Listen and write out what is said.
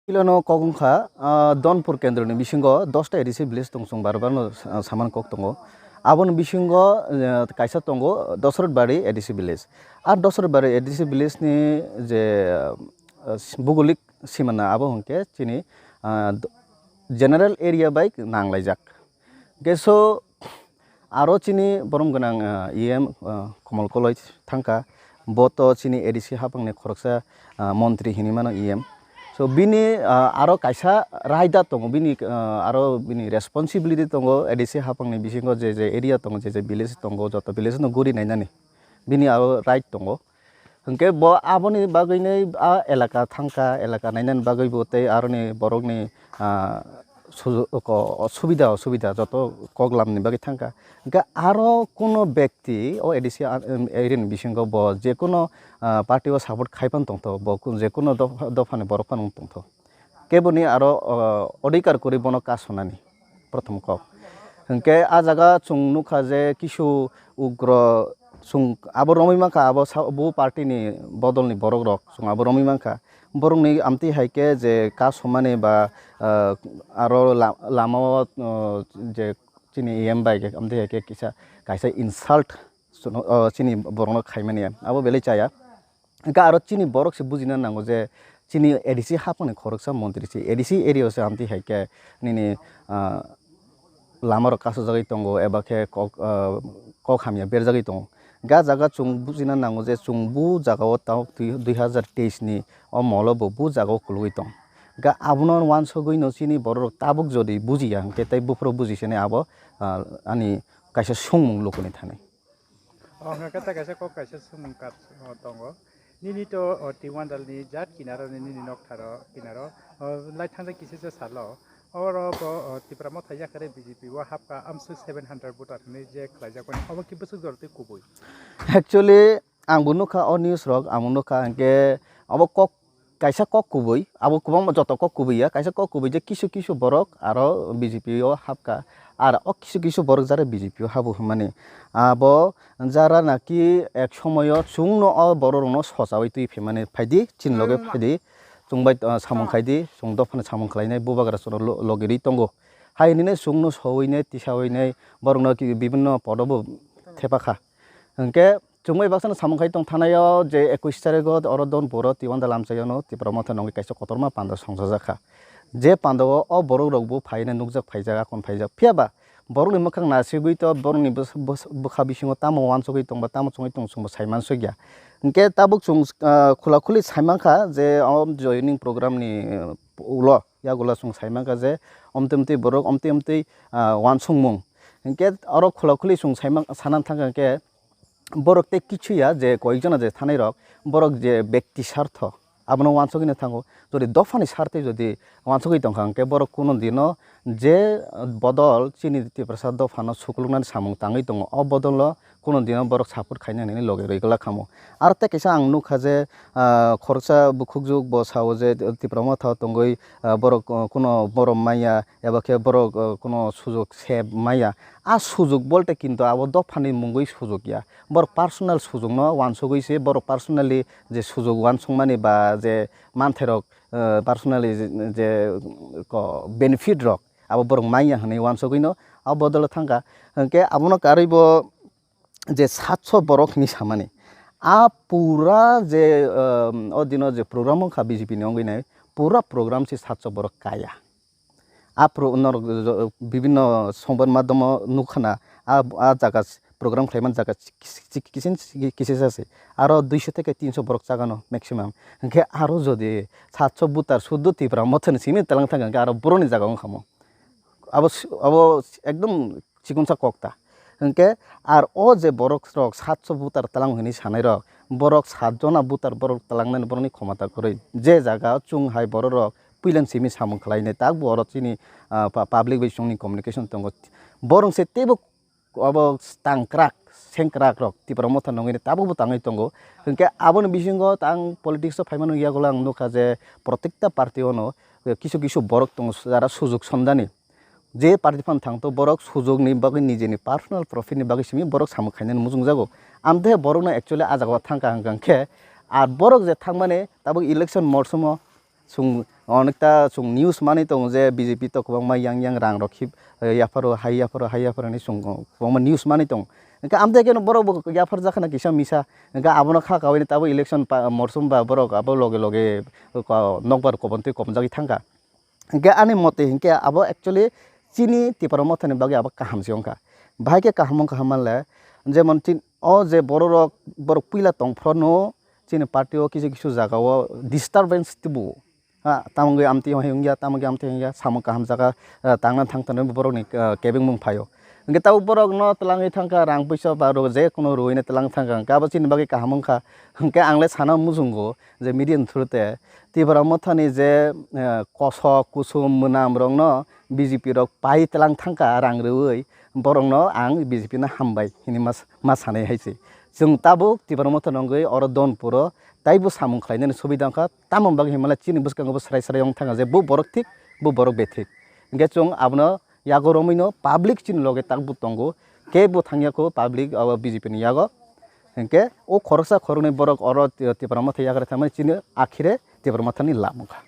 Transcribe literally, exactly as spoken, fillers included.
Kilono kok wngkha, ah, Donpur kendroni bisingo dosta A D C village tong, chwng bar barno sa-, saman kok tongo. Aboni bisingo, eh, kaisa tongo Dosrot Bari A D C village. Ar Dosrot Bari A D C village ni je, ah, bugulik simana abo hwnkhe chini, ah, do-, general area bai nanglaijak. Hwnkhe so aro chini borom gwnang, ah, E M, ah, Komol Koloi thangkha, bo to chini A D C haphangni khoroksa, ah, montri hinwi mano E M. So bini, ah, aro kaisa raida tongo, bini, ah, aro bini responsibility tongo, A D C haphangni bisingo je je area tongo, je je village tongo, joto village no guri nainani bini aro right tongo. Hwnkhe bo aboni bagwino a elaka thangkha, elaka nainani bagwi bo tei aroni borokni, ah, suju-, ko-, subida osubida joto kok lamni bagwi thangkha. Hwnkhe aro kuno bekti o A D C a-, em, area ni bisingo bo jekuno, ah, party o support khai phano tongtho, bo kun-, jekuno dopha, dophani borok phano wng tongtho. Keboni aro, o, odhikar kwrwi bono kasonani, prothom kok. Hwnkhe a jaga chwng nukha je kisu ugro chwng abo romwi mankha, abo sa-, bo party ni bodol ni borok rok chwng abo romwi mankha. Borokni amtwi hai khe je kasomani ba, ah, aro la-, lama o, o, je chini E M bai khe amtwi hai khe kisa kaisa insult chwng, o, chini borokno khaimani abo belai chaya. Hwnkhe aro chini borok se bujina nango je chini A D C haphangni khoroksa montri se, A D C area o se amtwi hai khe nini, ah, lama rok kasajagwi tongo eba khe kok, ah, kok hamya berjagwi tongo. Ga jaga chwng bujina nango je chwng bu jaga o tabuk dui, dui hazar teis ni o molo bo bu jaga o kulugwi tong. Ga abono wansugwi no chini borok rok tabuk jodi bujiya hwnkhe tei buphuru buji sene abo, ah, ani kaisa songmung lukuni thani. O hwnkhe ta kaisa kok kaisa swngmung kar, o, tongo. Nini to, o, Tiwandal ni jat kinaro ni nini noktharo kinaro, o, lai thangjak kisa se salo. Oro bo, o, Tipra Motha yakarwi B J P o hapka amswk seven hundred voter hinwi je khlaijak mani. Obo ki bwswk jora twi kubui? Actually, ang bo nukha o news rok, ang bo nukha hwnkhe obo kok kaisa kok kubui, abo kwbangma joto kok kubui ya, kaisa kok kubui je kisu kisu borok aro B J P o hapka, ar o kisu kisu borok jara B J P o habu hwnmani. Abo jara naki ek somoyo chwngno o borok rokno sochaui twi phaimani, phaidi chini loge phaidi, chwng bai, ah, samung khaidi, chwng dophano samung khlainai bubagra chwngno lo-, logi rwi tongo. Hai hinwi chwngno sowui nai, tisaui nai, borokno ki-, bibinno podobo thepakha. Hwnkhe chwngbai baksa no samung khai tong thanaio je ekush tarikh o oro Donpur o Tiwanda lamchai o no Tipra Motha nongwi kaisa kotorma panda songchajak kha. Je panda o, o borok rok bo phaina nukjak, phaijak, akon phaijak. Phiya ba borok ni mwkhang nasigwi to borok ni bwsa-, bwsa-, bwkha bisingo tamo wansugwi tong ba tamo chongwi tong chwng bo sai mansukya. Hwnkhe tabuk chwng, ah, khula khuli sai mankha je o joining program ni, eh, ulo yagulo chwng sai mankha je omtwi omtwi borok omtwi omtwi, ah, wansukmung. Hwnkhe oro khula khuli chwng sai man-, sana thangkha hwnkhe borok tei kichu ya je koyekjona je thanai rok, borok je bekti sartho abono wansugwi no thango. Jodi dophani sartwi jodi wansugwi tongkha, hwnkhe borok kuno dino je bodol chini Tiprasa dophano sukuluknani samung tangwi tongo, o bodolo kuno dino borok support khaina hinwi logi rwi glak khamu. Aro tei kaisa ang nukha je, ah, khoroksa bukhukjwk bo sao je Tipra Motha o tongwi, ah, borok, ah, kuno borom maya, eba khe borok, ah, kuno sujok se maya. A sujok bolte kintu abo dophani mungwi sujok ya. Borok personal sujokno wansugwi se, borok personally je sujok wansukmani ba je manthairok, ah, personally je, je ko benefit rok abo borok manya hwnwi wansugwino abo bodolo thangkha. Hwnkhe abono karwi bo je satso borok hinwi samani. A pura je, um, o dino je program wngkha B J P ni wngwi nai, pura program se satso borok kaya. A pro-, norok jo-, bibinno songbat madhomo nukha na, a, a jaga s-, program khlaiman jaga s-, kis-, kis-, kisin s-, kisisa se. Aro duiso theke tinso borok chagano maximum. Hwnkhe aro jodi satso voter suddo Tipra Mothani simi talang thangkha, hwnkhe aro boroni jaga wngkha mo. Abo s-, abo s-, ekdom chikonsa kok ta. Hwnkhe ar o je borok rok satso voter talang hinwi sanai rok, borok sat jona voter borok talangnani borokni khomota kwrwi. Je jaga o chwng hai borok rok puilan simi samung khlainai, tak bo oro chini, ah, pa-, public bai chwngni communication tongo. Borok se teibo abo tangkrak, sengkrak rok Tipra Motha nongwi tabukbo tangwi tongo. Hwnkhe aboni bisingo tang politics o phaimani yagulo ang nukha je protekta party ono kisu kisu borok tongo jara sujok somdani. Je party phano thangto borok sujokni bagwi nijeni personal profit ni bagwi simi borok samung khainani muchungjago. Amthe borokno actually a jagao thangkha hwnkha khe, ar borok je thangmani tabuk election morsumo chwng Onekta chwng news manwi tongo je B J P to kwbangma yang yang rang rok khip, eh, yapharo, hai yapharo, hai yapharo hinwi chwng kwbangma news manwi tongo. Hwnkhe amtwi kheno borok bo yapharjak khna kisa misa. Hwnkhe abono kha kaui tabuk election pa-, morsom ba borok abo loge loge, eh, ko-, nokbar kobontwi komjagwi thangkha. Hwnkhe ani mote hwnkhe abo actually chini Tipra Mothani bagwi abo kaham se wngkha. Bahai khe kaham wngkha hwnmanle, jemon chin-, o je bororok, borok puila tongphuru chini party o kisu kisu jaga o disturbance tubu. Ha, tamo wngwi amtwi hai wngya, tamo wngwi amtwi wngya, samung kaham jaga, ah, tangna thang tonwi borokni, ah, kebengmung phaio. Hwnkhe tabuk borokno twlangwi thangkha, rang puisa ba rw-, je kuno rwino twlang thangkha, hwnkhe abo chini bagwi kaham wngkha. Hwnkhe ang le sana muchungo je media ni through te Tipra Mothani je, eh, kosok, kusum, mwnam rokno B J P rok pai twlang thangkha rang rwui, borokno ang B J P no hambai hinwi ma, ma sanai hai se. Chwng tabuk Tipra Motha nongwi oro Donpuro taibo samung khlainani subida wngkha, tamoni bagwi hinmale chini bwskango bo srai srai wng thangkha je bo borok thik, bo borok bethik. Hwnkhe chwng abono yago romwino public chini loge takbo tongo, kebo thangya kho public abo B J P ni yago. Hwnkhe o khoroksa khoroknwi borok oro Tipra Motha yagra thangmani chini akhire Tipra Mothani lab wngkha.